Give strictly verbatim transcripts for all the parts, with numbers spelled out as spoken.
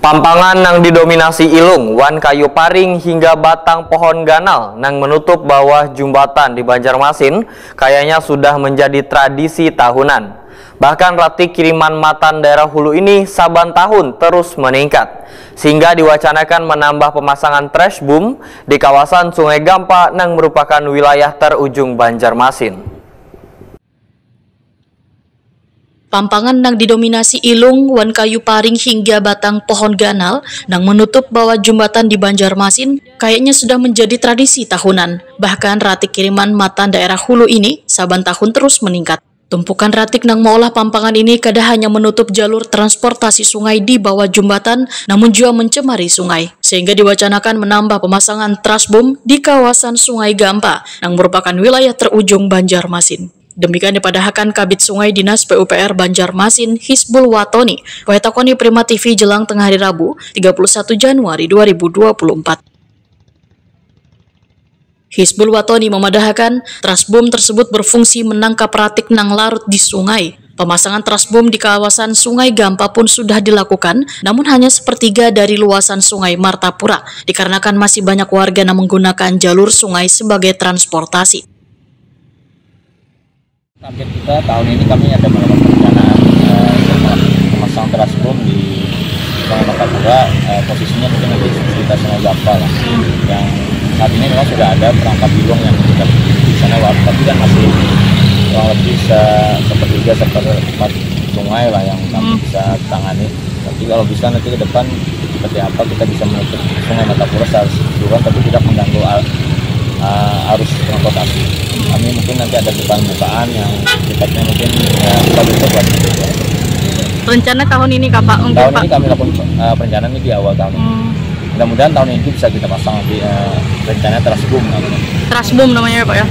Pampangan nang didominasi ilung wan kayu paring hingga batang pohon ganal nang menutup bawah jumbatan di Banjarmasin kayaknya sudah menjadi tradisi tahunan. Bahkan ratik kiriman matan daerah hulu ini saban tahun terus meningkat, sehingga diwacanakan menambah pemasangan trash boom di kawasan Sungai Gampa nang merupakan wilayah terujung Banjarmasin. Pampangan nang didominasi ilung wan kayu paring hingga batang pohon ganal nang menutup bawah jumbatan di Banjarmasin kayaknya sudah menjadi tradisi tahunan. Bahkan ratik kiriman matan daerah hulu ini saban tahun terus meningkat. Tumpukan ratik nang meolah pampangan ini kada hanya menutup jalur transportasi sungai di bawah jumbatan, namun juga mencemari sungai. Sehingga diwacanakan menambah pemasangan trash boom di kawasan Sungai Gampa nang merupakan wilayah terujung Banjarmasin. Demikian dipadahakan Kabid Sungai Dinas P U P R Banjarmasin, Hisbul Watoni, wahitakoni Prima T V jelang tengah hari Rabu, tiga puluh satu Januari dua ribu dua puluh empat. Hisbul Watoni memadahakan, trash boom tersebut berfungsi menangkap ratik nang larut di sungai. Pemasangan trash boom di kawasan Sungai Gampa pun sudah dilakukan, namun hanya sepertiga dari luasan Sungai Martapura, dikarenakan masih banyak warga yang menggunakan jalur sungai sebagai transportasi. Target kita tahun ini kami ada melakukan perencanaan uh, memasang trash boom di Sungai Martapura, uh, posisinya mungkin nanti sekitar Sungai Gampa lah. Yang saat ini memang sudah ada perangkap ilung yang kita di sana, tapi kan masih kurang lebih se sepertiga seperempat sungai lah yang kami hmm. bisa tangani. Tapi kalau bisa nanti ke depan seperti apa kita bisa menutup Sungai Martapura secara keseluruhan, tapi tidak mengganggu uh, arus transportasi. Kami mungkin nanti ada bukaan-bukaan yang sifatnya mungkin ya, kita tutup lah. Rencana tahun ini kapan? Untuk tahun ini kami lakukan uh, perencanaan ini di awal tahun. Hmm. Mudah-mudahan tahun ini bisa kita pasang di uh, rencana trash boom namanya. Trash boom namanya ya Pak ya?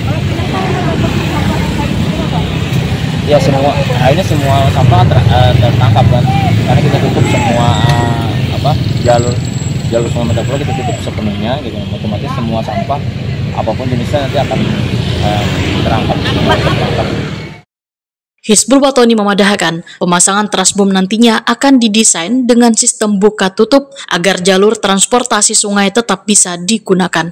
Ya semua, akhirnya semua sampah ter, uh, tertangkap kan, karena kita tutup semua uh, apa jalur jalur Sungai Martapura kita tutup sepenuhnya gitu, otomatis semua sampah apapun jenisnya nanti akan uh, terangkap. Hisbul Watoni memadahakan, pemasangan trash boom nantinya akan didesain dengan sistem buka tutup agar jalur transportasi sungai tetap bisa digunakan.